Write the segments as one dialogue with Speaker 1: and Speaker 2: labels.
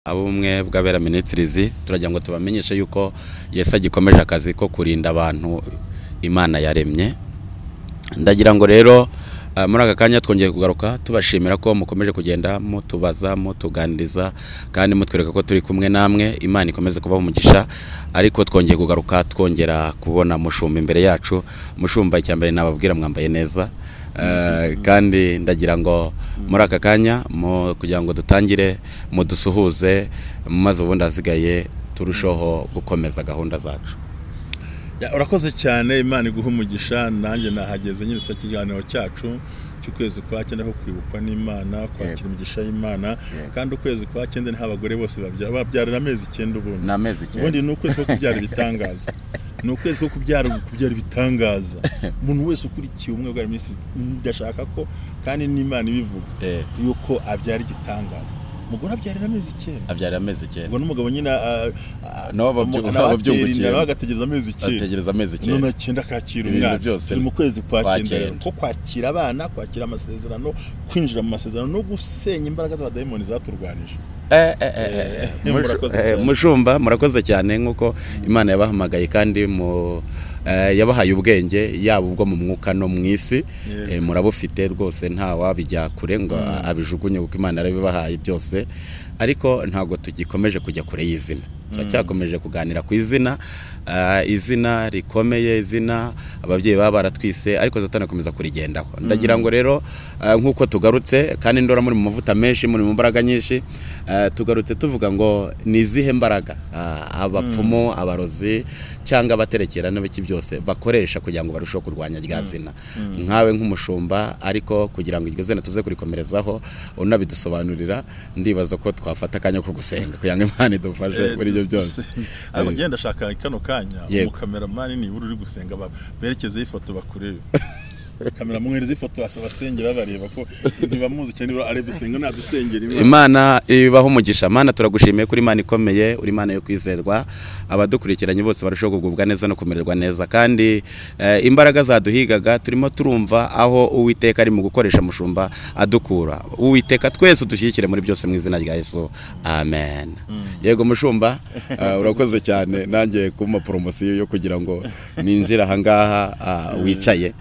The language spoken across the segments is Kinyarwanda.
Speaker 1: Abumwe bw'Abera Ministries, turagira ngo tubamenyeshe yuko Yesu agikomeje akazi ko kurinda abantu Imana yaremye. Ndagira ngo rero muri aka kanya twongeye kugaruka tubashimira ko mukomeje kugenda mutubaza, mutuganiriza kandi mutwereka ko turi kumwe namwe. Imana ikomeze kubaha umugisha. Ariko twongeye kugaruka twongera kubona mushumba imbere yacu. Mushumba, icyambere nababwira, mwambaye neza. Kandi ndagira ngo muri aka kanya kugira ngo dutangire mudusuhuze, maze ubundi hasigaye turusheho gukomeza gahunda zacu.
Speaker 2: Urakoze cyane, Imana iguha umugisha. Nanjye nahageze nyine, cya kiganiro cyacu cy'ukwezi kwa cyenda ko kwibukwa n'Imana, kwakira imigisha y'Imana. Kandi ukwezi kwa cyenda niho abagore bose babyara, babyarira amezi 9 ubundi.
Speaker 1: Ni amezi 9.
Speaker 2: Ubundi ni ukwezi ko kubyara ibitangaza, ni ukwezi ko kubyara ibitangaza. Umuntu wese ukurikiye Ubumwe bwa Ministries, ndashaka ko kandi n'Imana ibivuga yuko abyara igitangaza. Umugore abyarira amezi 9.
Speaker 1: Abyarira amezi 9.
Speaker 2: Ubwo n'umugabo nyine
Speaker 1: Nabo babyungukiye.
Speaker 2: Nawe agategereza amezi 9.
Speaker 1: Ategereza amezi 9.
Speaker 2: None 9 akakira
Speaker 1: Ibintu
Speaker 2: umwana.
Speaker 1: byose
Speaker 2: Turi mu kwezi kwa
Speaker 1: kwa
Speaker 2: cyenda rero,
Speaker 1: cyenda.
Speaker 2: ko kwakira abana, kwakira amasezerano, kwinjira mu masezerano no gusenya imbaraga z'abadayimoni zaturwanije. Murakoze cyane.
Speaker 1: Mushumba, murakoze cyane. Nk'uko Imana yabahamagaye kandi mu yabahaye ubwenge, yaba ubwo mu mwuka no mu isi, murabufite rwose, nta wabijya kure ngo abijugunye kuko Imana yarabibahaye byose. Ariko ntabwo tugikomeje kujya kure y'izina, turacyakomeje kuganira ku izina, izina rikomeye, izina ababyeyi baba baratwise, ariko Satani akomeza kurigendaho. Ndagira ngo rero nk'uko tugarutse kandi ndora muri mu mavuta menshi, muri mu mbaraga nyinshi, tugarutse tuvuga ngo ni izihe mbaraga abapfumu, abarozi cyangwa abaterekera n'ibiki byose bakoresha kugira ngo barusheho kurwanya rya zina. Nkawe nk'umushumba, ariko kugira ngo iryo zina tuze kurikomerezaho unabidusobanurira, ndibaza ko twafata akanya ko gusenga kugira ngo Imana idufashe muri ibyo byose.
Speaker 2: Ariko ngenda ndashaka kano kanya umukameramani nibura uri gusenga berekezeho ifoto bakurebe. Kamera, mwohereza ifoto, asaba asengera bareba ko ntibamuzi cyane, nibura ari gusenga nadusengera Imana.
Speaker 1: Imana ibaho umugisha. Mana, turagushimiye kuri Imana ikomeye, uri Imana yo kwizerwa. Abadukurikiranye bose barushaho kugubwa neza no kumererwa neza. Kandi imbaraga zaduhigaga turimo turumva aho Uwiteka ari mu gukoresha mushumba adukura. Uwiteka twese udushyigikire muri byose, mu izina rya Yesu, amen. Yego mushumba, urakoze cyane nanjye kumpa poromosiyo yo kugira ngo ninjire ahangaha wicaye.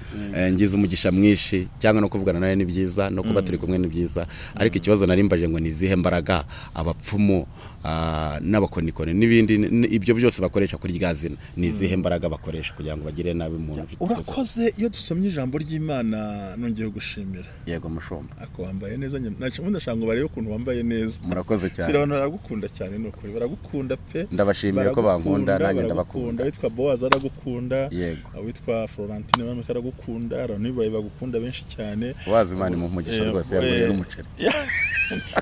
Speaker 1: Ngize umugisha mwinshi, cyangwa no kuvugana nawe ni byiza, no kuba turi kumwe ni byiza. Ariko ikibazo nari mbaje ngo ni izihe mbaraga abapfumu n'abakonikoni n'ibindi ibyo byose bakoresha kuri rya zina, ni izihe mbaraga bakoresha kugira ngo bagire nabi umuntu ufite ikibazo?
Speaker 2: Urakoze. Iyo dusomye ijambo ry'Imana, nongeye gushimira.
Speaker 1: Yego mushumba.
Speaker 2: Ako wambaye neza nyine, ndashaka ngo barebe ukuntu wambaye neza.
Speaker 1: Murakoze cyane.
Speaker 2: Sira, abantu baragukunda cyane, ni ukuri baragukunda pe.
Speaker 1: Ndabashimiye ko bankunda,
Speaker 2: Baragukunda,
Speaker 1: nanjye
Speaker 2: baragukunda.
Speaker 1: ndabakunda.
Speaker 2: Witwa Boaz aragukunda, witwa Florentine Manuka aragukunda, abantu b'i bagukunda benshi cyane.
Speaker 1: Wazi, Imana imuha umugisha rwose, yanguriye n'umuceri.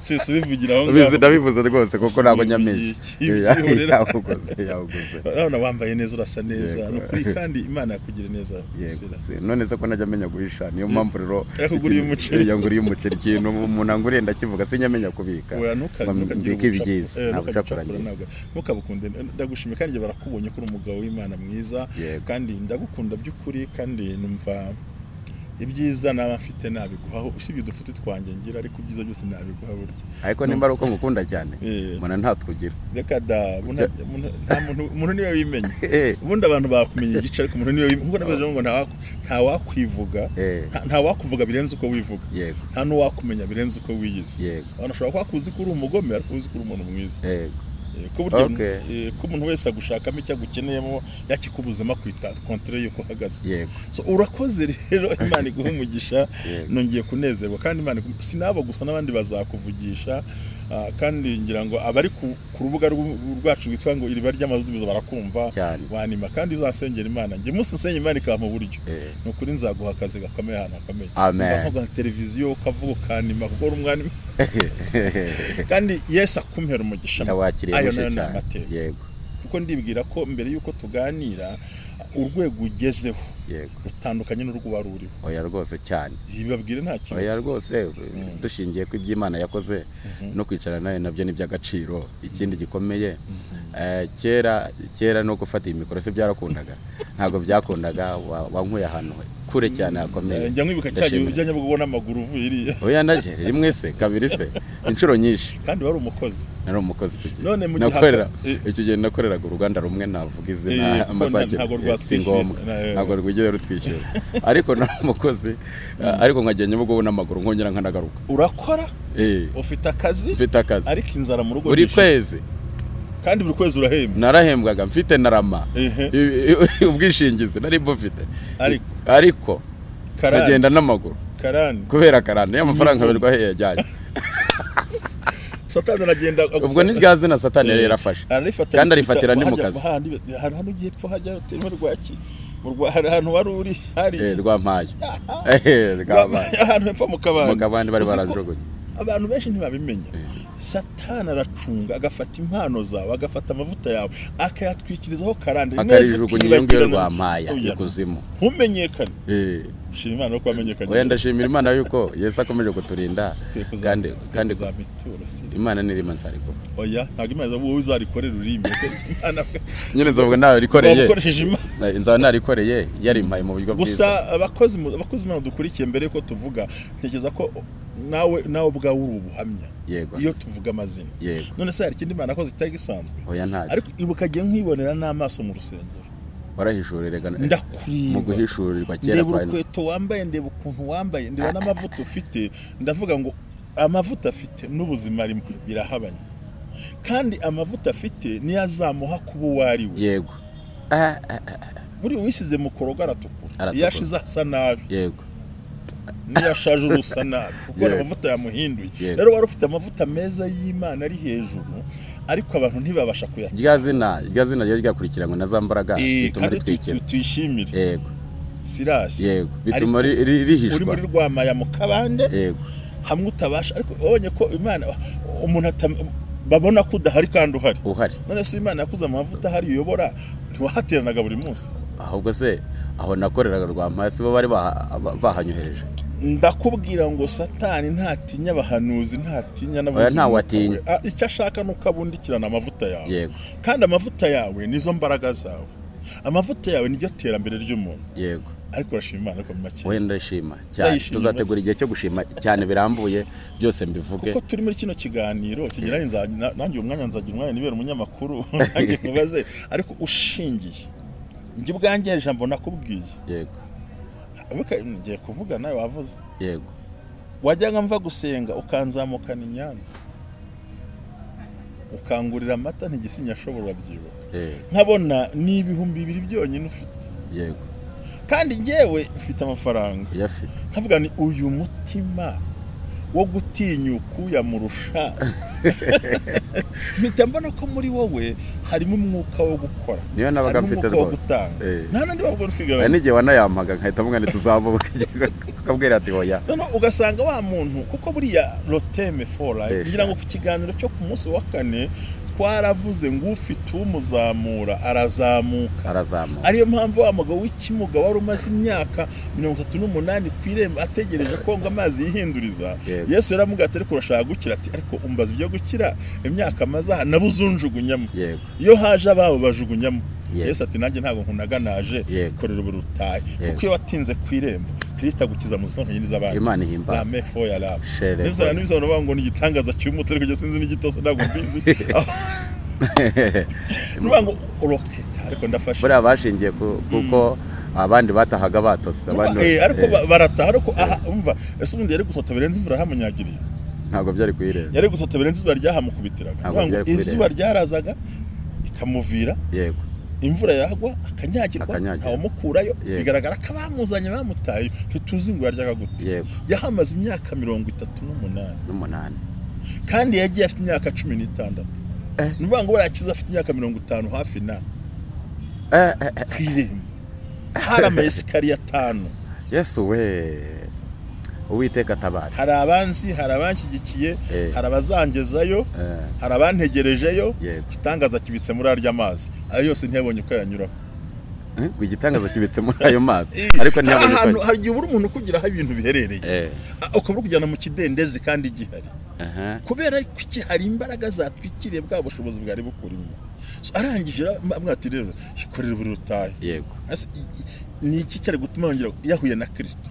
Speaker 2: Si ubivugira aho
Speaker 1: Ubizi,
Speaker 2: ngaho.
Speaker 1: ndabivuze rwose kuko ntabwo nyameze.
Speaker 2: Yihorera.
Speaker 1: Yawuguze, yawuguze.
Speaker 2: Urabona wambaye neza, urasa neza.
Speaker 1: Yego.
Speaker 2: Ni ukuri, kandi Imana yakugire neza.
Speaker 1: Yego.
Speaker 2: Sira.
Speaker 1: None se ko najya amenya guhisha? Niyo mpamvu rero
Speaker 2: Yakuguriye umuceri.
Speaker 1: Yanguriye umuceri. Ikintu umuntu anguriye ndakivuga, sinyamenya kubika
Speaker 2: Oya,
Speaker 1: ngo
Speaker 2: ntukagire
Speaker 1: mbike ibyiza.
Speaker 2: nta
Speaker 1: Nta bucakura
Speaker 2: bucakura
Speaker 1: ngira.
Speaker 2: ntabwo ntukabukunde. Ndagushimiye kandi njye barakubonye ko uri umugabo w'Imana mwiza. Kandi ndagukunda by'ukuri, kandi numva ibyiza naba mfite nabiguhaho, usibye udufuti twanjye ngira, ariko ibyiza byose nabiguha burya.
Speaker 1: Ariko nimba ari uko ngukunda cyane, mbona ntatwugira.
Speaker 2: Reka da, nta muntu, umuntu niwe wimenye. Ubundi abantu bakumenya igice, ariko umuntu niwe wimenye. Nkuko nabivuze ngo nta wakwivuga, nta wakuvuga birenze uko wivuga, nta n'uwakumenya birenze uko wiyizi. Abantu bashobora kuba bakuzi ko uri umugome, ariko uzi ko uri umuntu mwiza. Ko burya ko umuntu wese agushakamo icyo agukeneyemo, yakikubuzemo akwita kontere y'uko uhagaze. So urakoze rero, Imana iguha umugisha. Nongeye kunezerwa kandi Imana si n'abo gusa, n'abandi bazakuvugisha. Kandi ngira ngo abari ku rubuga rwacu rwitwa ngo Iriba ry'Amazudubizo barakumva.
Speaker 1: Cyane.
Speaker 2: Wanima kandi uzasengera Imana. Njye umunsi usengera Imana ikampa uburyo, ni ukuri nzaguha akazi gakomeye, ahantu hakomeye.
Speaker 1: Amen.
Speaker 2: Umva nko televiziyo ukavuga ukanima kuko uri umwami, kandi Yesu akumpera umugisha.
Speaker 1: Ndawakiriye
Speaker 2: Ayo
Speaker 1: mushya
Speaker 2: nayo ni
Speaker 1: cyane.
Speaker 2: amateka, kuko ndibwira ko mbere y'uko tuganira, urwego ugezeho rutandukanye n'urwo wari uriho.
Speaker 1: Oya rwose, cyane.
Speaker 2: Bibabwire, nta
Speaker 1: Oya
Speaker 2: kibazo.
Speaker 1: rwose, dushingiye ku iby'Imana yakoze, no kwicara nawe nabyo ni iby'agaciro. Ikindi gikomeye, kera kera no gufata iyi mikoro se byarakundaga? Ntabwo byakundaga. Wankuye ahantu kure cyane hakomeye.
Speaker 2: Njya nkwibuka cyagiye ujya Nyabugogo n'amaguru uvuye iriya.
Speaker 1: Oya ndaje rimwe se kabiri se inshuro nyinshi.
Speaker 2: Kandi wari umukozi.
Speaker 1: Nari umukozi icyo gihe. Nakorera icyo gihe nakoreraga uruganda rumwe navuga izina amasake si ngombwa ntabwo rwigeze rutwishyura ariko nari umukozi ariko nkajya Nyabugogo n'amaguru nkongera nkanagaruka.
Speaker 2: Urakora? Ufite akazi?
Speaker 1: Mfite akazi.
Speaker 2: Ariko inzara mu rugo
Speaker 1: buri kwezi.
Speaker 2: Kandi buri kwezi urahembwa.
Speaker 1: Narahembwaga mfite na rama ubwishingizi nari bufite ariko nkagenda n'amaguru
Speaker 2: karani
Speaker 1: kubera karani y'amafaranga birwa he yajyanye.
Speaker 2: Satani aragenda
Speaker 1: ubwo ni rya zina Satani yari yarafashe kandi arifatira ni mu kazi.
Speaker 2: Hano ugiye epfo hajya turimo rwaki hari ahantu wari uri hari
Speaker 1: Rwampaye
Speaker 2: ahantu hepfo mu kabande
Speaker 1: bari baranjugunye.
Speaker 2: Abantu benshi ntibabimenya. Satani aracunga agafata impano zawe agafata amavuta yawe akayatwikirizaho karande
Speaker 1: akarijugunya iyo ngiyo Rwampaya ikuzimu
Speaker 2: ntumenyekane. Shima Imana ko wamenyekanye.
Speaker 1: Oya ndashimira Imana yuko Yesu akomeje kuturinda kandi Imana nirima nzariko.
Speaker 2: Oya ntabwo Imana wowe uzarikorera urime.
Speaker 1: Nyine nzavuga nawe rikoreye. Nzaba narikoreye yarimpaye mu buryo bwiza.
Speaker 2: Gusa abakozi Imana dukurikiye mbere ko tuvuga ntekereza ko nawe ubwawe uri ubuhamya. Iyo tuvuga amazina. None se hari ikindi Imana akoze kitari gisanzwe?
Speaker 1: Oya ntacyo.
Speaker 2: Ariko ibuka agiye nkwibonera n'amaso mu rusengero.
Speaker 1: Warahishuriraga
Speaker 2: ndakureba
Speaker 1: mu guhishurirwa kera
Speaker 2: ndeba urukweto wambaye ndeba ukuntu wambaye ndeba n'amavuta ufite ndavuga ngo amavuta afite n'ubuzima arimo birahabanye kandi amavuta afite niyo azamuha kuba uwo ari we.
Speaker 1: Yego.
Speaker 2: Buri wisize mu koroga aratukura iyo ashize asa nabi.
Speaker 1: Yego.
Speaker 2: Niyo ashaje urusa nabi kuko amavuta yamuhinduye. Rero wari ufite amavuta meza y'Imana ari hejuru ariko abantu ntibabasha kuyatanga.
Speaker 1: Rya zina ryo ryakurikiranywe na za mbaraga bituma ritwikira.
Speaker 2: Tuyishimire.
Speaker 1: Yego.
Speaker 2: Sirasi.
Speaker 1: Yego. Bituma rihishwa.
Speaker 2: Uri muri Rwamaya mu kabande.
Speaker 1: Yego.
Speaker 2: Hamwe utabasha ariko wabonye ko Imana umuntu babona ko udahari kandi uhari. None se Imana yakuze amavuta hari uyobora ntiwahateranaga buri munsi.
Speaker 1: Ahubwo se aho nakoreraga Rwampaya si bo bari bahanyohereje.
Speaker 2: Ndakubwira ngo Satani ntatinya abahanuzi ntatinya
Speaker 1: n'abuzima. Nta watinya.
Speaker 2: Icyo ashaka nuko abundikirana amavuta yawe. Kandi amavuta yawe nizo mbaraga zawe. Amavuta yawe niryo terambere ry'umuntu.
Speaker 1: Yego.
Speaker 2: Ariko urashima Imana ko make.
Speaker 1: Oya ndashima cyane. Tuzategura igihe cyo gushima cyane birambuye byose mbivuge.
Speaker 2: Kuko turi muri kino kiganiro kigeranye nanjye umwanya nzagira umwanya nibera umunyamakuru nanjye mubaze ariko ushingiye. Njye ubwanjye ijambo nakubwiye.
Speaker 1: Yego.
Speaker 2: Ngiye kuvuga nawe wavuze.
Speaker 1: Yego.
Speaker 2: Wajyaga mva gusenga ukanzamukana i Nyanza ukangurira amata ntigisinya ashobora byibuka. Nkabona ni 2000 byonyine ufite.
Speaker 1: Yego.
Speaker 2: Kandi njyewe mfite amafaranga.
Speaker 1: Yafite.
Speaker 2: Nkavuga ni uyu mutima wo gutinyuka uyamurusha. Mpita mbona ko muri wowe harimo umwuka wo gukora.
Speaker 1: Niyo nabaga mfite rwose.
Speaker 2: Nta nandi wabwo nsigaranye.
Speaker 1: N'igihe wanayampaga nkahita mvuga nti tuzamuka ukabwira ati oya.
Speaker 2: None ugasanga wa muntu kuko buriya roteme for life ngira ngo ku kiganiro cyo ku munsi wa kane twaravuze ngo ufite umuzamura arazamuka. Ariyo mpamvu wa mugabo w'ikimuga wari umaze imyaka 38 ku irembo ategereje ko ngo amazi yihinduriza. Yesu yaramubwiye ati ariko urashaka gukira ati ariko umbaza ibyo gukira imyaka maze aha nabuzunjugunyamo. Iyo haje ababo bajugunyamo. Yesu ati nanjye ntabwo nkunaganaje korera uburutaye kuko iyo watinze ku irembo Kristo agukiza mu zitandukanye n'iz'abandi.
Speaker 1: Imana ihimbaza.
Speaker 2: Rame for ya love. Nibyo abantu ngo ni igitangaza cy'umutse ariko sinzi n'igitoso ntabwo mbizi. Nuba ngo uroketa ariko ndafashe.
Speaker 1: Buriya bashingiye kuko abandi batahaga batose abandi
Speaker 2: ariko barataha ariko umva ese ubundi yari gusota birenze imvura hamunyagiriye.
Speaker 1: Ntabwo byari kuyireba.
Speaker 2: Yari gusota birenze izuba ryahamukubitiraga. Izuba ryarazaga ikamuvira.
Speaker 1: Yego.
Speaker 2: Imvura yagwa akanyagirwa ntawumukurayo bigaragara ko abamuzanye bamutaye ntituzi ngo yaryaga gute. Yahamaze imyaka 38 kandi yagiye afite imyaka 16. Nuvuga ngo barakiza afite imyaka 50 hafi na kwirembo hari amayesikariye 5.
Speaker 1: Yesu we Uwiteka atabara.
Speaker 2: Hari abanzi, hari abanshyigikiye, hari abazangezayo, hari abantegerejeyo. Igitangaza kibitse muri arya mazi. Ayo yose ntiyabonye uko yanyuraho.
Speaker 1: Ngo igitangaza kibitse muri ayo mazi ariko ntiyabonye uko.
Speaker 2: Hari igihe ubura umuntu ukugira aho ibintu biherereye. Ukabura kujyana mu kidendezi kandi gihari. Kubera ko hari imbaraga zatwikiriye bwa bushobozi bwari bukurimo. Arangije mwati rero ikorera buri rutaye.
Speaker 1: Yego.
Speaker 2: Ni iki cyari gutuma yongera yahuye na Kristo?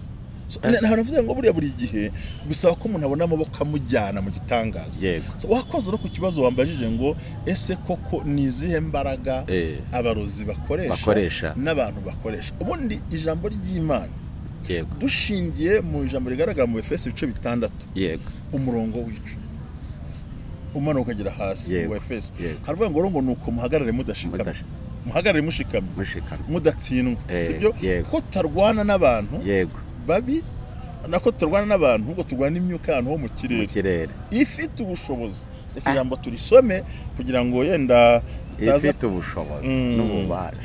Speaker 2: Ntabwo navuze ngo buriya buri gihe bisaba ko umuntu abona amaboko amujyana mu gitangaza. Wakoze no ku kibazo wambajije ngo ese koko ni izihe mbaraga abarozi bakoresha n'abantu bakoresha? Ubundi ijambo ry'Imana dushingiye mu ijambo rigaragara mu Efeso ibice 6, umurongo w'icumi umanuka ukagera hasi mu Efeso, haravuga ngo nuko muhagarare mudashikamye, muhagarare mushikamye mudatsindwa, sibyo? Ko tarwana n'abantu babi, nako turwana n'abantu, ubwo turwana n'imyuka ahantu ho mu kirere ifite ubushobozi. Reka ijambo turisome kugira ngo yenda
Speaker 1: ifite ubushobozi n'ububasha.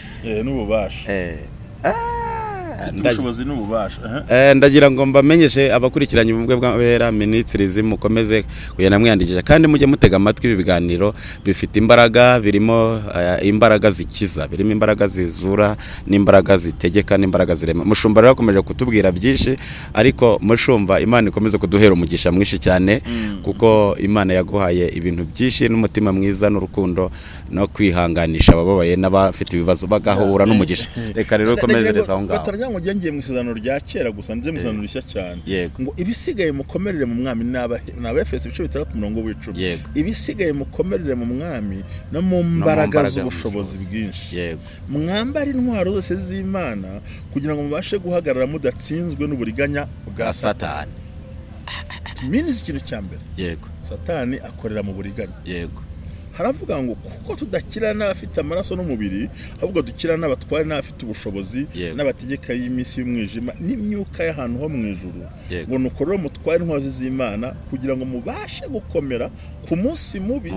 Speaker 2: N'ububasha. Ubushobozi n'ububasha.
Speaker 1: Ndagira ngo mbamenyeshe abakurikiranye ubumwe bw'abera Ministries, mukomeze kugenda mwiyandikisha kandi mujye mutega amatwi ibi biganiro bifite imbaraga, birimo imbaraga zikiza, birimo imbaraga zizura n'imbaraga zitegeka n'imbaraga zirema. Mushumba rero akomeje kutubwira byinshi, ariko mushumba Imana ikomeze kuduhera umugisha mwinshi cyane, kuko Imana yaguhaye ibintu byinshi n'umutima mwiza n'urukundo no kwihanganisha abababaye n'abafite ibibazo bagahura n'umugisha. Reka rero ukomezereza aho ngaho.
Speaker 2: Ngo ngiye mu isezerano rya kera gusa, nje mu isezerano rishya cyane, ngo ibisigaye mukomerere mu mwami n'Abefeso ibice 6 umurongo w'icumi, ibisigaye mukomerere mu mwami no mu mbaraga z'ubushobozi bwinshi, mwambare intwaro zose z'Imana kugira ngo mubashe guhagarara mudatsinzwe n'uburiganya bwa Satani. Minizi ikintu cya mbere, Satani akorera mu buriganya. Haravuga ngo kuko tudakira n'abafite amaraso n'umubiri, ahubwo dukira n'abatware n'abafite ubushobozi n'abategeka y'iminsi y'umwijima n'imyuka y'ahantu ho mu ijuru, ngo nuko rero mutware intwaro z'Imana kugira ngo mubashe gukomera ku munsi mubi,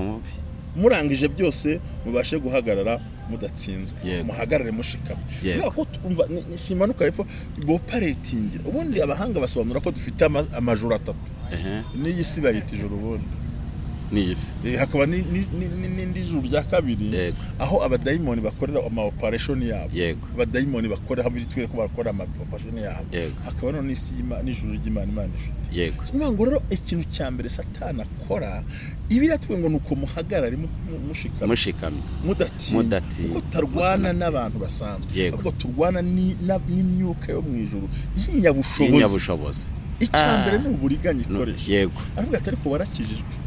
Speaker 2: murangije byose mubashe guhagarara mudatsinzwe, muhagarare mushikamye. Ko umva simanuka hepfo boperating. Ubundi abahanga basobanura ko dufite amajuru atatu, n'iyi si bayita ijuru ubundi
Speaker 1: ni
Speaker 2: hakaba n'indi juru rya kabiri aho abadayimoni bakorera ama operation yabo, abadayimoni bakorera hamwe bitwere ko bakora ama operation yabo, hakaba none isi n'ijuru ry'Imana Imana ifite. Ngo rero ikintu cya mbere Satani akora ibiratwe ngo nuko muhagarare mushikamye mudatinda, kuko tarwana n'abantu basanzwe, ahubwo turwana n'imyuka yo mu ijuru y'inyabushobozi. Icya mbere ni uburiganya ikoresha. Aravuga ati ariko warakijijwe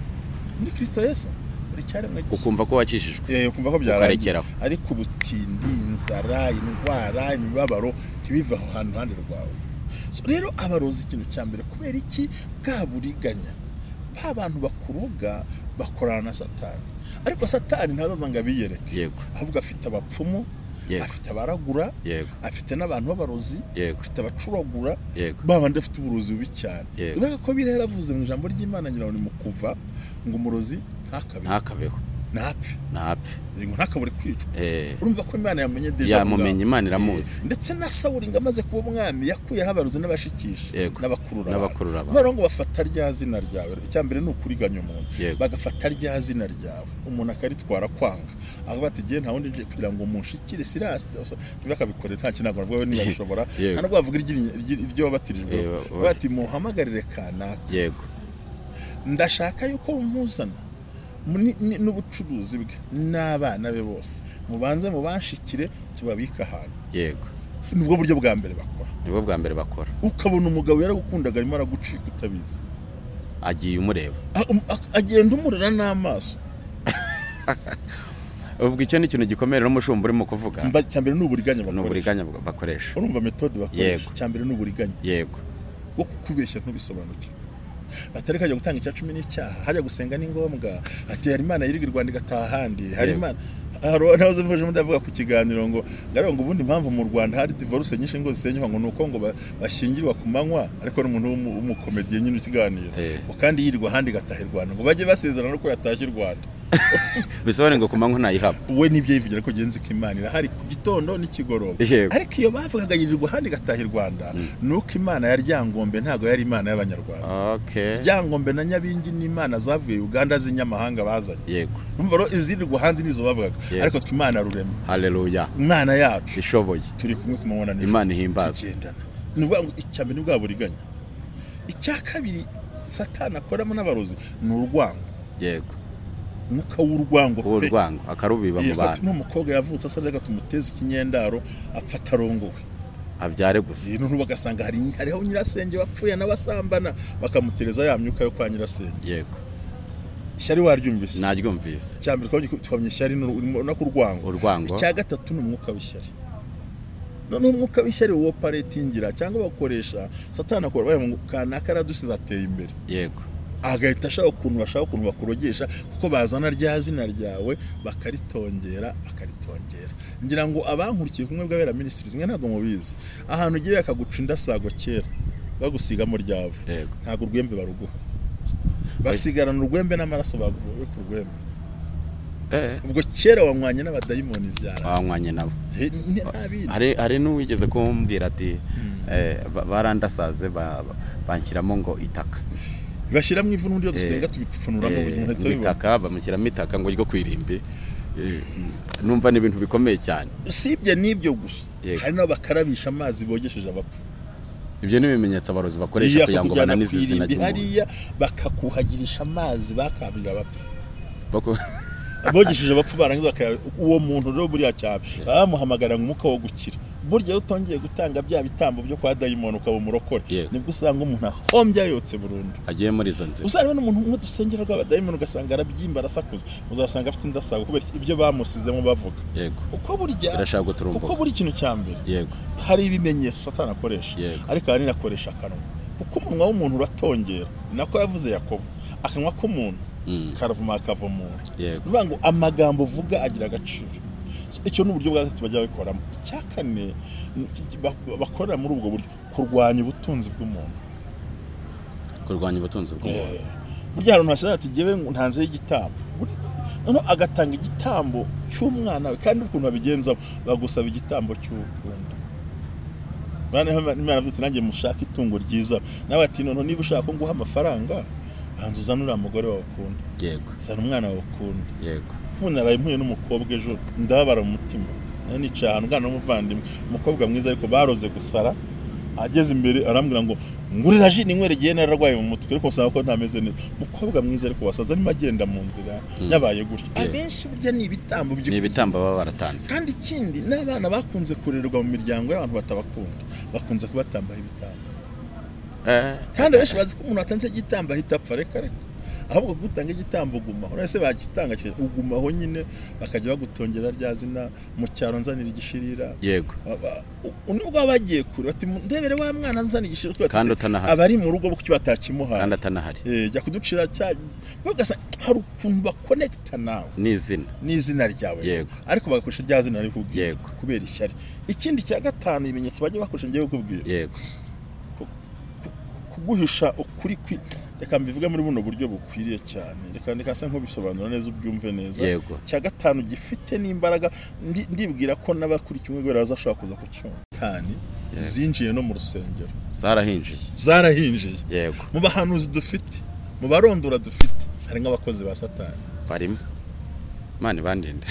Speaker 2: muri Kristo Yesu, muri cyaremwe
Speaker 1: ukumva ko wakijijwe,
Speaker 2: ukumva ko byarangiye, ariko ubutindi, inzara, indwara, imibabaro ntibiva aho hantu handi rwawe. So rero abarozi ikintu cya mbere kubera iki bwa buriganya, ba bantu bakuroga bakorana na Satani, ariko Satani ntazaza ngo abiyereke, ahubwo afite abapfumu, afite abaragura, afite n'abantu b'abarozi, afite abacuragura, babandi afite uburozi bubi cyane. Bivuga ko biri yaravuze mu ijambo ry'Imana ngira ngo ni mu kuva ngo umurozi ntakabeho, ntapfe, ngo ntakabure kwicwa. Urumva ko Imana yamenye deja,
Speaker 1: yamumenye, Imana iramuzi.
Speaker 2: Ndetse na Sawuli ngo amaze kuba umwami yakuyeho abarozi n'abashikisha n'abakurura abantu, ngo bafata rya zina ryawe. Icya mbere ni ukuriganya umuntu, bagafata rya zina ryawe umuntu akaritwara kwanga, aho batigiye nta wundi nje kugira ngo munshikire Sirasi ntibakabikorera, nta kintu ntabwo bavuga ntibabishobora, nta nubwo bavuga iryo wabatirijwe, bati muhamagarire kanaka, ndashaka yuko muzana n'ubucuruzi bwe n'abana be bose, mubanze mubanshikire tubabika ahantu. Nibwo buryo bwa mbere bakora,
Speaker 1: nibwo bwa mbere bakora.
Speaker 2: Ukabona umugabo yaragukundaga arimo aragucika utabizi,
Speaker 1: agiye umureba,
Speaker 2: agenda umurira n'amaso.
Speaker 1: Ubwo icyo ni ikintu gikomeye rero mushumba urimo kuvuga.
Speaker 2: Icya mbere ni uburiganya bakoresha,
Speaker 1: ni uburiganya bakoresha.
Speaker 2: Urumva metode bakoresha, icya mbere ni uburiganya bwo kukubeshya ntubisobanukirwe. Batari kajya gutanga icya 10 n'icyaha, hajya gusenga ni ngombwa, ati hari Imana yiriga i Rwanda igataha ahandi, hari Imana. Nahoze mvuje ndavuga ku kiganiro ngo ngarongo ubundi impamvu mu Rwanda hari divorce nyinshi ngo zisenywa ngo nuko ngo bashyingirwa ku manywa, ariko n'umuntu w'umukomediye nyine ikiganiro kandi yirirwa ahandi igataha i Rwanda, ngo bajye basezerana ko yatashye i Rwanda.
Speaker 1: Bisobanura ngo ku manywa ntayihaba.
Speaker 2: We nibyo yivugira ko genzi ko Imana irahari ku gitondo n'ikigoroba, ariko iyo bavugaga yirirwa ahandi igataha i Rwanda nuko Imana ya Ryangombe ntago yari Imana y'Abanyarwanda. Ryangombe na Nyabingi ni Imana zavuye Uganda z'inyamahanga bazanye. Urumva rero izirirwa ahandi nizo bavugaga, ariko twe Imana rurema.
Speaker 1: Haleluya,
Speaker 2: Imana yacu
Speaker 1: ishoboye,
Speaker 2: turi kumwe ku manywa na nijoro,
Speaker 1: Imana ihimbaza,
Speaker 2: tugendana. Ni ukuvuga ngo icya mbere ni bwa buriganya. Icya kabiri Satani akoramo n'abarozi ni urwango. Umwuka w'urwango pe,
Speaker 1: urwango akarubiba mu bantu.
Speaker 2: N'umukobwa yavutse asa reka tumuteze ikinyendaro apfa atarongowe.
Speaker 1: Abyare gusa.
Speaker 2: None bagasanga hariho nyirasenge wapfuye n'abasambana, bakamutereza ya myuka yo kwa nyirasenge.
Speaker 1: Yego.
Speaker 2: Ishyari waryumvise?
Speaker 1: Naryumvise.
Speaker 2: Icya mbere twabonye ishyari no kurwango.
Speaker 1: Urwango.
Speaker 2: Icya gatatu ni umwuka w'ishyari. None umwuka w'ishyari wo operatingira cyangwa bakoresha Satani akora baye ngo kanaka aradusize ateye imbere.
Speaker 1: Yego.
Speaker 2: Agahita ashaka ukuntu bashaka ukuntu bakurogesha, kuko bazana rya zina ryawe bakaritongera. Ngira ngo abankurikiye kumwe bw'abera ministries mwe ntabwo mubizi, ahantu ugiye bakaguca indasago kera bagusigamo ryavu, ntabwo urwembe baruguha, basigarana urwembe n'amaraso baguye ku rwembe. Ubwo kera wanywanye n'abadayimoni byara,
Speaker 1: wanywanye nabo. Hari n'uwigeze kumbwira ati barandasaze banshyiramo ngo itaka,
Speaker 2: bashyiramo ivu n'undi dusenga tubipfunuramo
Speaker 1: buri itaka, bamushyiramo itaka ngo ryo kwirimbi. Numva ni ibintu bikomeye cyane.
Speaker 2: Sibye n'ibyo gusa, hari n'abo bakarabisha amazi bogesheje abapfu.
Speaker 1: Ibyo ni ibimenyetso abarozi bakoresha kugira ngo bananize izina ry'umuntu.
Speaker 2: Hariya bakakuhagirisha amazi bakabira abapfu, bogesheje abapfu, barangiza uwo muntu rero buriya cyane bamuhamagara ngo umwuka wo gukira. Burya utongeye gutanga bya bitambo byo kwa dayimoni ukaba umurokore, nibwo usanga umuntu ahombye ayotse burundu,
Speaker 1: agiye muri izo nzira.
Speaker 2: Uzareba n'umuntu umwe dusengera rw'abadayimoni ugasanga arabyimba arasakuza, uzasanga afite indasago kubera ibyo bamusizemo bavuga. Kuko burya kuko buri kintu cya mbere hari ibimenyetso Satani akoresha, ariko ahanini akoresha akanwa, kuko umunwa w'umuntu uratongera. Nako yavuze Yakobo, akanwa k'umuntu karavuma akavumura. Ni ngo amagambo uvuga agira agaciro. Icyo ni uburyo bwa gatatu bajya babikoramo. Icya kane bakorera muri ubwo buryo, kurwanya ubutunzi bw'umuntu.
Speaker 1: Kurwanya ubutunzi bw'umuntu.
Speaker 2: Burya hari umuntu wasanga ati jyewe ntanzeho igitambo, noneho agatanga igitambo cy'umwana we, kandi ukuntu babigenzamo bagusaba igitambo cy'urukundo. Imana yavuze ati nanjye mushaka itungo ryiza, nawe ati noneho niba ushaka ko nguha amafaranga banza uzane uriya mugore wawe ukunda.
Speaker 1: Yego.
Speaker 2: Zana umwana wawe ukunda.
Speaker 1: Yego.
Speaker 2: Naraye mpuye n'umukobwa ejo ndababara mu mutima, nari nicaye ahantu ngana n'umuvandimwe, umukobwa mwiza ariko baroze gusara, ageze imbere arambwira ngo ngurira ji ninyweregeye nararwaye mu mutwe, ariko usanga ko ntameze neza. Umukobwa mwiza ariko wasaza arimo agenda mu nzira yabaye gutya. Abenshi burya ni ibitambo by'ikuzimu,
Speaker 1: ni ibitambo baba baratanze.
Speaker 2: Kandi ikindi n'abana bakunze kurererwa mu miryango y'abantu batabakunda, bakunze kubatambaho ibitambo. Kandi abenshi bazi ko umuntu atanze igitambo ahita apfa. Reka reka, ahubwo gutanga igitambo ugumaho. None se bagitanga ugumaho nyine, bakajya bagutongera rya zina mu cyaro nzanira igishirira.
Speaker 1: Yego.
Speaker 2: Nubwo bagiye kure bati ndebere wa mwana nzana igishirira,
Speaker 1: kandi utanahari,
Speaker 2: abari mu rugo kuki batakimuhaye,
Speaker 1: kandi atanahari.
Speaker 2: Jya kuducira cya bagasa, hari ukuntu bakonekta nawe n'izina ryawe.
Speaker 1: Yego.
Speaker 2: Ariko bagakoresha rya zina rikubwira kubera ishyari. Ikindi cya gatanu ibimenyetso bajya bakoresha ngiye kukubwira.
Speaker 1: Yego.
Speaker 2: Kuguhisha ukuri reka mbivuge muri buno buryo bukwiriye cyane, reka ndikase nkubisobanura neza ubyumve neza. Cya gatanu gifite n'imbaraga, ndibwira ko n'abakurikiye umwe gwera bazashobora kuza kucyumva. Tani zinjiye no mu rusengero, zarahinjiye.
Speaker 1: Yego.
Speaker 2: Mu bahanuzi dufite, mu barondora dufite, hari nk'abakozi ba Satani
Speaker 1: barimo. Imana ibandinde.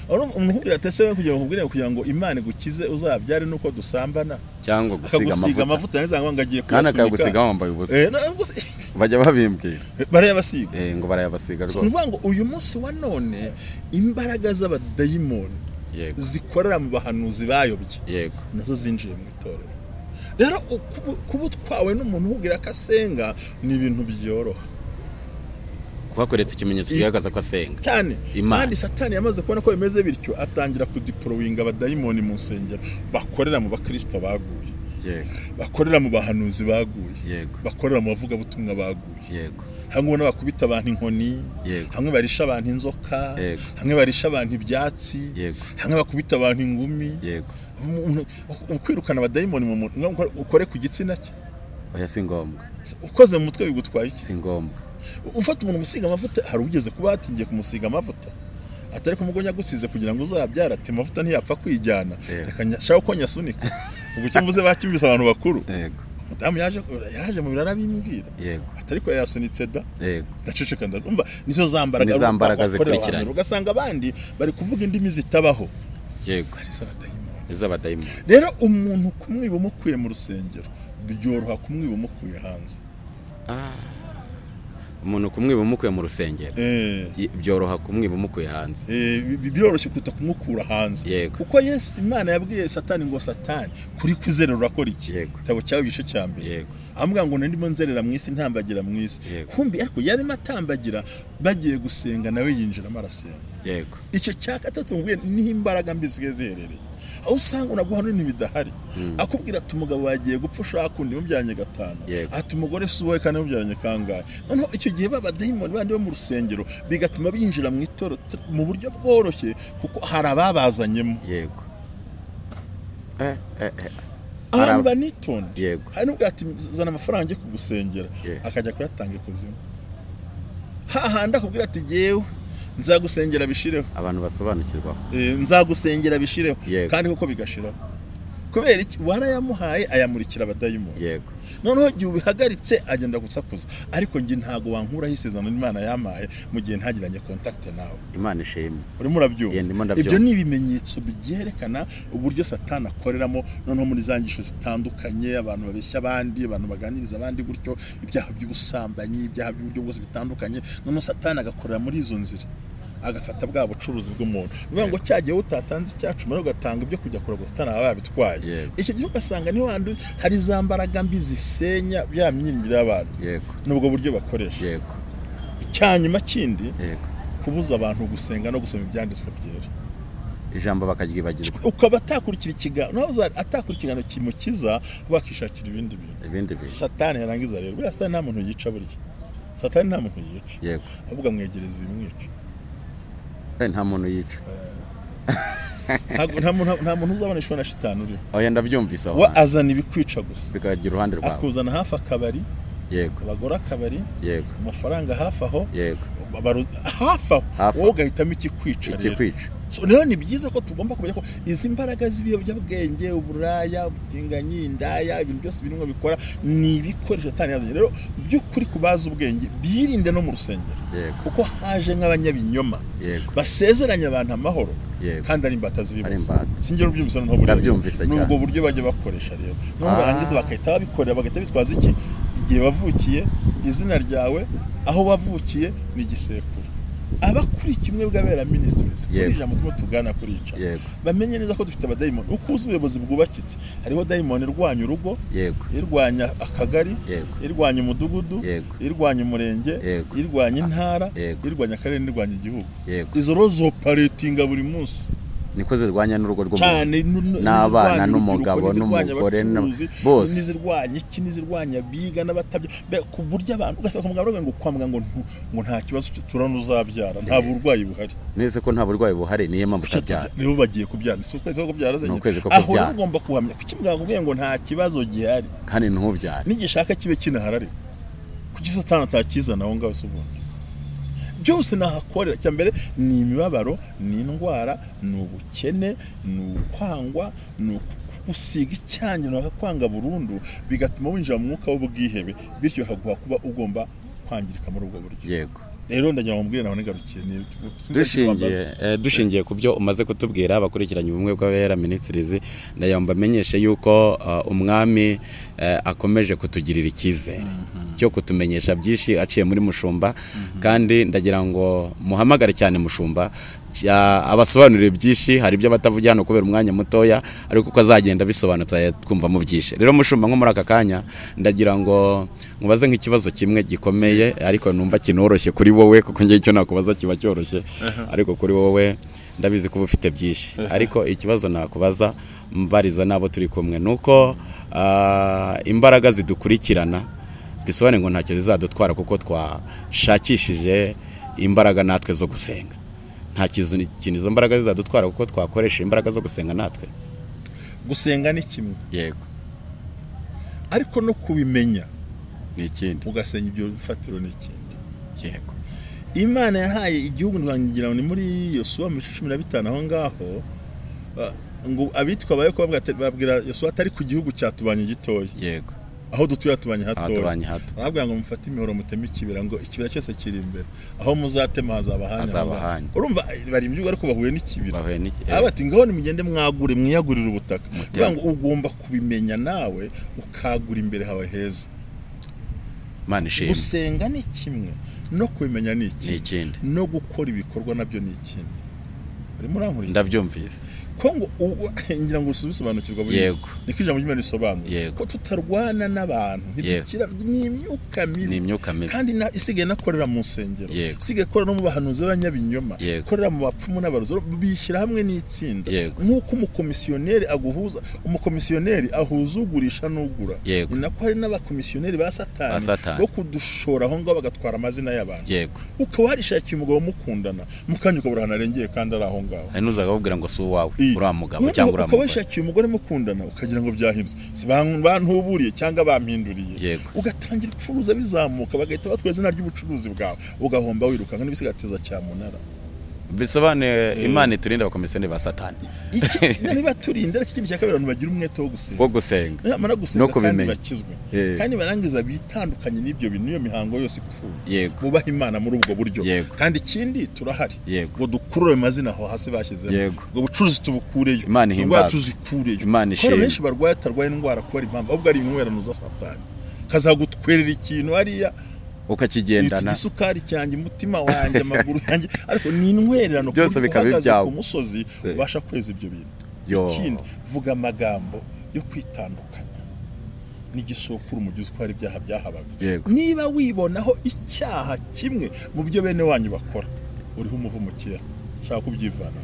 Speaker 2: Umuntu ukubwira ati ese kugira ngo nkubwire kugira ngo Imana igukize uzabyare nuko dusambana,
Speaker 1: cyangwa gusiga
Speaker 2: amavuta neza ngo agiye
Speaker 1: kuyasunika, kandi akagusiga wambaye ubusa. Bajya babimbwira
Speaker 2: barayabasiga,
Speaker 1: ngo barayabasiga rwose.
Speaker 2: Ni ngo uyu munsi wa none imbaraga z'abadayimoni zikorera mu bahanuzi bayobye, nazo zinjiye mu itorero. Rero kuba utwawe n'umuntu ukubwira ko asenga ni ibintu byoroha,
Speaker 1: kuhakoretse ikimenyetso kigaragaza ko asenga
Speaker 2: cyane. Kandi Satani yamaze kubona ko bimeze bityo, atangira kudiporowinga abadayimoni mu nsengero bakorera mu bakristo baguye, bakorera mu bahanuzi baguye, bakorera mu bavugabutumwa baguye. Hamwe ubona bakubita abantu inkoni, hamwe barisha abantu inzoka, hamwe barisha abantu ibyatsi, hamwe bakubita abantu ingumi. Ukwirukana abadayimoni mu muntu ukore ku gitsina cye,
Speaker 1: oya si ngombwa.
Speaker 2: Ukoze mu mutwe bigutwaye iki?
Speaker 1: Si ngombwa.
Speaker 2: Ufata umuntu umusiga amavuta, hari ugeze kuba atingiye kumusiga amavuta atari kumugonya gusize kugira ngo uzabyara, ati amavuta ntiyapfa kwijyana, reka nshaka ko nyasunika. Ubwo icyo mvuze bacyumvise abantu bakuru.
Speaker 1: Yego.
Speaker 2: Umudamu yaje mu birara bimbwira.
Speaker 1: Yego.
Speaker 2: Atari ko yasunitse da.
Speaker 1: Yego.
Speaker 2: Ndaceceka ndumva nizo zambaraga
Speaker 1: zikurikiranye.
Speaker 2: Ugasanga abandi bari kuvuga indimi zitabaho.
Speaker 1: Yego.
Speaker 2: Ari z'abadayimoni.
Speaker 1: Iz'abadayimoni.
Speaker 2: Rero umuntu kumwiba umukuye mu rusengero byoroha kumwiba umukuye hanze.
Speaker 1: Umuntu kumwiba umukuye mu rusengero byoroha kumwiba umukuye hanze.
Speaker 2: Biroroshye kuruta kumukura hanze. Kuko Yesu Imana yabwiye Satani ngo Satani kuri kuzerera urakora iki? Igitabo cyawe igice cya mbere. Amubwira ngo ndimo nzerera mu isi ntambagira mu isi. Kumbi ariko yarimo atambagira bagiye gusenga nawe yinjiramo arasenga.
Speaker 1: Yego.
Speaker 2: Icyo cya gatatu nguye niho imbaraga mbi zisigaye ziherereye. Aho usanga unaguha n'ibintu bidahari. Akubwira ati umugabo wagiye gupfa ushaka undi mubyaranye gatanu. Ati umugore si uwawe kandi mubyaranye kangahe. Noneho icyo gihe b'abadayimoni bandi bo mu rusengero bigatuma binjira mu itorero mu buryo bworoshye kuko hari ababazanyemo.
Speaker 1: Yego.
Speaker 2: Abantu banitonde. Hari n'ubwo ati zana amafaranga njye kugusengera akajya kuyatanga ikuzimu. Hahandi akubwira ati jyewe nzagusengera bishireho.
Speaker 1: Abantu basobanukirwa.
Speaker 2: Nzagusengera bishireho kandi koko bigashiraho. Kubera iki? Warayamuhaye ayamurikira abadayimoni.
Speaker 1: Yego.
Speaker 2: Noneho igihe ubihagaritse agenda gusakuza. Ariko njye ntago wankuraho isezerano Imana yamaye mu gihe ntagiranye contact nawe.
Speaker 1: Imana ishimwe.
Speaker 2: Urimo urabyumva. Ibyo ni ibimenyetso byerekana uburyo Satani akoreramo noneho muri za ngisho zitandukanye, abantu babeshya abandi, abantu baganiriza abandi gutyo, ibyaha by'ubusambanyi, ibyaha by'uburyo bwose bitandukanye. Noneho Satani agakorera muri izo nzira. Agafata bwa bucuruzi bw'umuntu. Niba ngo cyagiye utatanze icyacumi ugatanga ibyo kujya kuraguza Satani aba yabitwaye. Icyo gihe ugasanga niho hantu hari za mbaraga mbi zisenya bya myiringiro y'abantu. Nubwo buryo bakoresha.
Speaker 1: Yego.
Speaker 2: Icyanyuma kindi, kubuza abantu gusenga no gusoma ibyanditswe byera.
Speaker 1: Ijambo bakaryibagirwa.
Speaker 2: Ukaba atakurikira ikiganiro, atakurikira ikiganiro kimukiza bakishakira ibindi bintu.
Speaker 1: Ibindi bintu.
Speaker 2: Satani yarangiza rero. Buriya Satani nta muntu yica burya. Satani nta muntu yica.
Speaker 1: Yego.
Speaker 2: Ahubwo amwegereza ibimwica.
Speaker 1: Nta muntu yica.
Speaker 2: Nta muntu uzaboneshwa na shitani uriho.
Speaker 1: Oya ndabyumvise aho.
Speaker 2: We azana ibikwica gusa.
Speaker 1: Bikagira uruhande rwawe.
Speaker 2: Akuzana hafi akabari.
Speaker 1: Yego.
Speaker 2: Abagore akabari.
Speaker 1: Yego.
Speaker 2: Amafaranga hafi aho.
Speaker 1: Yego.
Speaker 2: Hafi aho. Wowe ugahitamo ikikwica rero.
Speaker 1: Ikikwica.
Speaker 2: So rero ni byiza ko tugomba kumenya ko izi mbaraga z'ibiyobyabwenge, uburaya, ubutinganyi, indaya, ibintu byose birimo bikora ni ibikoresho Satani yazanye. Rero by'ukuri kubaza ubwenge birinde no mu rusengero. Kuko haje nk'abanyabinyoma basezeranya abantu amahoro kandi ari imbata z'ibibazo. Sinjye ubyumvise noneho
Speaker 1: ndabyumvise cyane.
Speaker 2: Nubwo buryo bajya bakoresha rero. Noneho barangiza bakahita babikorera bagahita bitwaza iki? Igihe wavukiye, izina ryawe, aho wavukiye ni igisekuru. Abakuri kimwe bw'abera ministries kuri ijambo turimo tugana kurica bamenye neza ko dufite abadayimoni. Uko uzi ubuyobozi bwubakitse hariho dayimoni irwanya urugo, irwanya akagari, irwanya umudugudu, irwanya umurenge, irwanya intara, irwanya akarere, irwanya igihugu. Izo rero zoperatinga buri munsi.
Speaker 1: Niko zirwanya n'urugo rw'umuntu n'abana n'umugabo n'umugore bose,
Speaker 2: n'izirwanya iki, n'izirwanya biga n'abatabya ku buryo abantu ugasanga umugabo ngo kwa muganga ngo nta kibazo turana uzabyara, nta burwayi buhari.
Speaker 1: Nese ko nta burwayi buhari niyo mpamvu utabyara.
Speaker 2: Nibo bagiye kubyara, si ukwezi ko kubyara
Speaker 1: azanye. Aho
Speaker 2: ugomba kuhamya kuki muganga ubwiye ngo nta kibazo gihari
Speaker 1: kandi ntubyara.
Speaker 2: Nigishaka kibe kinahari ariko kuki Satani atakizana aho ngaho se ubundi? Byose nahakorera. Icya mbere ni imibabaro, ni indwara, ni ubukene, ni ukwangwa, ni gusiga icyangiro bakakwanga burundu, bigatuma winjira mu mwuka w'ubwihebe, bityo bikaguha kuba ugomba kwangirika muri ubwo buryo.
Speaker 1: Yego.
Speaker 2: Rero ndagira ngo mbwire nawe nigarukiye
Speaker 1: dushingiye ku byo umaze kutubwira abakurikiranye ubumwe bw'abera ministries, ndagira ngo mbamenyeshe yuko umwami akomeje kutugirira icyizere cyo kutumenyesha byinshi aciye muri mushumba. Kandi ndagira ngo muhamagare cyane mushumba abasobanurire byinshi. Hari ibyo batavugira hano kubera umwanya mutoya, ariko uko azagenda bisobanutse twumva mu byinshi. Rero mushumba nko muri aka kanya ndagira ngo nkubaze nk'ikibazo kimwe gikomeye ariko numva kinoroshye kuri wowe, kuko ngiye icyo nakubaza kiba cyoroshye ariko kuri wowe ndabizi kuba ufite byinshi. Ariko ikibazo nakubaza mbariza nabo turi kumwe nuko imbaraga zidukurikirana bisobanuye ngo ntacyo zizadutwara kuko twashakishije imbaraga natwe zo gusenga. Nta kintu izo mbaraga zizadutwara kuko twakoresha imbaraga zo gusenga natwe.
Speaker 2: Gusenga ni kimwe.
Speaker 1: Yego.
Speaker 2: Ariko no kubimenya
Speaker 1: ni ikindi.
Speaker 2: Ugasenga ibyo mfatiro ni ikindi.
Speaker 1: Yego.
Speaker 2: Imana yahaye igihugu ngira ngo ni muri Yosuwa mu 15 aho ngaho ngo abitwa abayo babwira Yosuwa atari ku gihugu cyatubanye gitoya.
Speaker 1: Yego.
Speaker 2: Aho dutuye tubanye hatoya. Arabwira ngo mufate imihoro muteme ikibira, ngo ikibira cyose kiri imbere, aho muzatema hazaba hanyu. Urumva bari mu gihugu ariko bahuye n'ikibira. Abati ngaho nimugende mwagure mwiyagurira ubutaka. Ngo ugomba kubimenya nawe ukagura imbere hawe heza.
Speaker 1: Imana ishimwe.
Speaker 2: Gusenga ni kimwe, no kubimenya ni ikindi, no gukora ibikorwa nabyo ni ikindi. Urimo urankurikira?
Speaker 1: Ndabyumvise.
Speaker 2: Ko ngo ngira ngo usobanukirwa buri niko ijambo ry'Imana risobanura ko tutarwana n'abantu, ntidukira, ni imyuka mibi, kandi isigaye nakorera mu nsengero, isigaye ikorera no mu bahanuzi b'abanyabinyoma, ikorera mu bapfumu n'abarozi, bishyira hamwe n'itsinda. Nk'uko umukomisiyoneri aguhuza, umukomisiyoneri ahuza ugurisha n'ugura, ni nako hari n'abakomisiyoneri ba Satani bo kudushora aho ngaho bagatwara amazina y'abantu. Ukaba warishakiye umugabo mukundana, mukanya ukabura ahantu arengeye kandi ari aho ngaho,
Speaker 1: hari n'uzaga akubwira ngo si uwawe, uriya mugabo cyangwa uriya mugore.
Speaker 2: Ukaba wishakiye umugore mukundana ukagira ngo byahindutse, si bantuburiye cyangwa bampinduriye, ugatangira ucuruza bizamuka, bagahita batwara izina ry'ubucuruzi bwawe, ugahomba wirukanka n'ibisigateza cyamunara.
Speaker 1: Bisobanuye Imana iturinde abakomisiyoneri ba Satani.
Speaker 2: Niba turinda, ariko ikindi cya kabiri, abantu bagira umwete wo
Speaker 1: gusenga,
Speaker 2: bamara gusenga kandi bakizwe, kandi barangiza bitandukanye n'ibyo bintu, n'iyo mihango yose ipfuye. Bubaha Imana muri ubwo buryo. Kandi ikindi turahari ngo dukurure amazina aho hasi bashyizemo, ubwo bucuruzi tubukureyo, indwara tuzikureyo. Kuko benshi barwaye atarwaye indwara kubera impamvu, ahubwo ari intwerano za Satani, kazagutwerera ikintu hariya
Speaker 1: ukakigendana,
Speaker 2: isukari cyanjye, umutima wanjye, amaguru yanjye, ariko ni intwererano
Speaker 1: byose bikaba ibyawe
Speaker 2: ku musozi ubasha kweza ibyo bintu. Ikindi, vuga amagambo yo kwitandukanya n'igisokuru mu gihe uko hari ibyaha byahabaga. Niba wibonaho icyaha kimwe mu byo bene wanyu bakora, uriho umuvumo kera, ushaka kubyivana.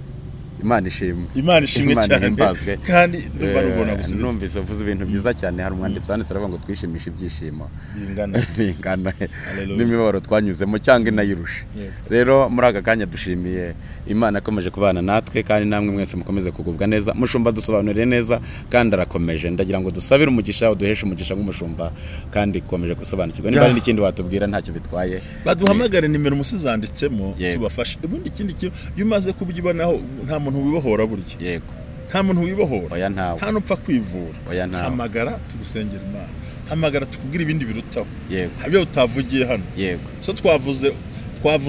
Speaker 1: Imana ishimwe.
Speaker 2: Imana ishimwe cyane. Kandi ndumva rubona gusubiza.
Speaker 1: Numvise uvuze ibintu byiza cyane. Hari umwanditsi wanditse aravuga ngo twishimishe ibyishimo bingana n'imibabaro twanyuzemo cyangwa inayirusha. Rero muri aka kanya dushimiye Imana akomeje kubana natwe, kandi namwe mwese mukomeze kugubwa neza. Mushumba dusobanurire neza kandi arakomeje. Ndagira ngo dusabire umugisha, uduheshe umugisha nk'umushumba, kandi komeje gusobanukirwa. Niba hari n'ikindi watubwira ntacyo bitwaye,
Speaker 2: baduhamagare nimero musizanditsemo tubafashe. Ubundi ikindi kintu, iyo umaze kubyibonaho nta muntu wibohora burya.
Speaker 1: Yego.
Speaker 2: Nta muntu wibohora.
Speaker 1: Oya ntawe.
Speaker 2: Nta nupfa kwivura.
Speaker 1: Oya ntawe.
Speaker 2: Hamagara tugusengera Imana. Hamagara tukubwira ibindi birutaho.
Speaker 1: Yego.
Speaker 2: Habyo utavugiye hano.
Speaker 1: Yego.
Speaker 2: So twavuze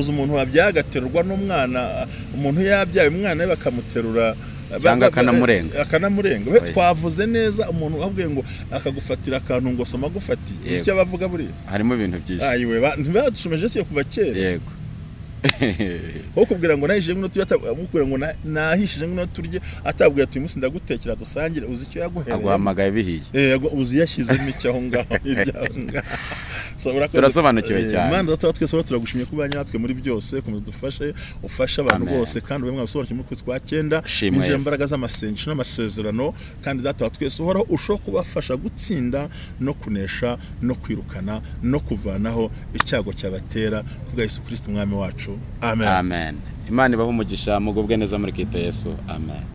Speaker 2: umuntu wabyagaterurwa n'umwana, umuntu yabyaye umwana we bakamuterura
Speaker 1: cyangwa akanamurenga.
Speaker 2: We twavuze neza umuntu abwiye ngo akagufatira akantu ngo soma gufatiye. Icyo bavuga buriya.
Speaker 1: Harimo ibintu byinshi.
Speaker 2: Ayiwe ntibadushomeje si yo kuva kera.
Speaker 1: Yego.
Speaker 2: Aho kubwira ngo nahishije ngo turye, atamubwira ngo nahishije ngo turye, atabwira ati uyu munsi ndagutekera dusangire, uzi icyo yaguhereye,
Speaker 1: aguhamagaye bihiye,
Speaker 2: uzi yashyizemo icyo aho ngaho ibyaho.
Speaker 1: Turasobanukiwe cyane.
Speaker 2: Imana data twese turagushimye kuba natwe muri byose, komeza dufashe, ufashe abantu bose, kandi ube mwabisobanukiwe muri kwezi kwa 9, binjira imbaraga z'amasengesho n'amasezerano, kandi data twese uhoraho ushobora kubafasha gutsinda no kunesha no kwirukana no kuvanaho icyago cyabatera kubwa Yesu Kristo umwami wacu. Amen.
Speaker 1: Amen. Imana ibahe umugisha, mugubwe neza muri Kristo Yesu. Amen.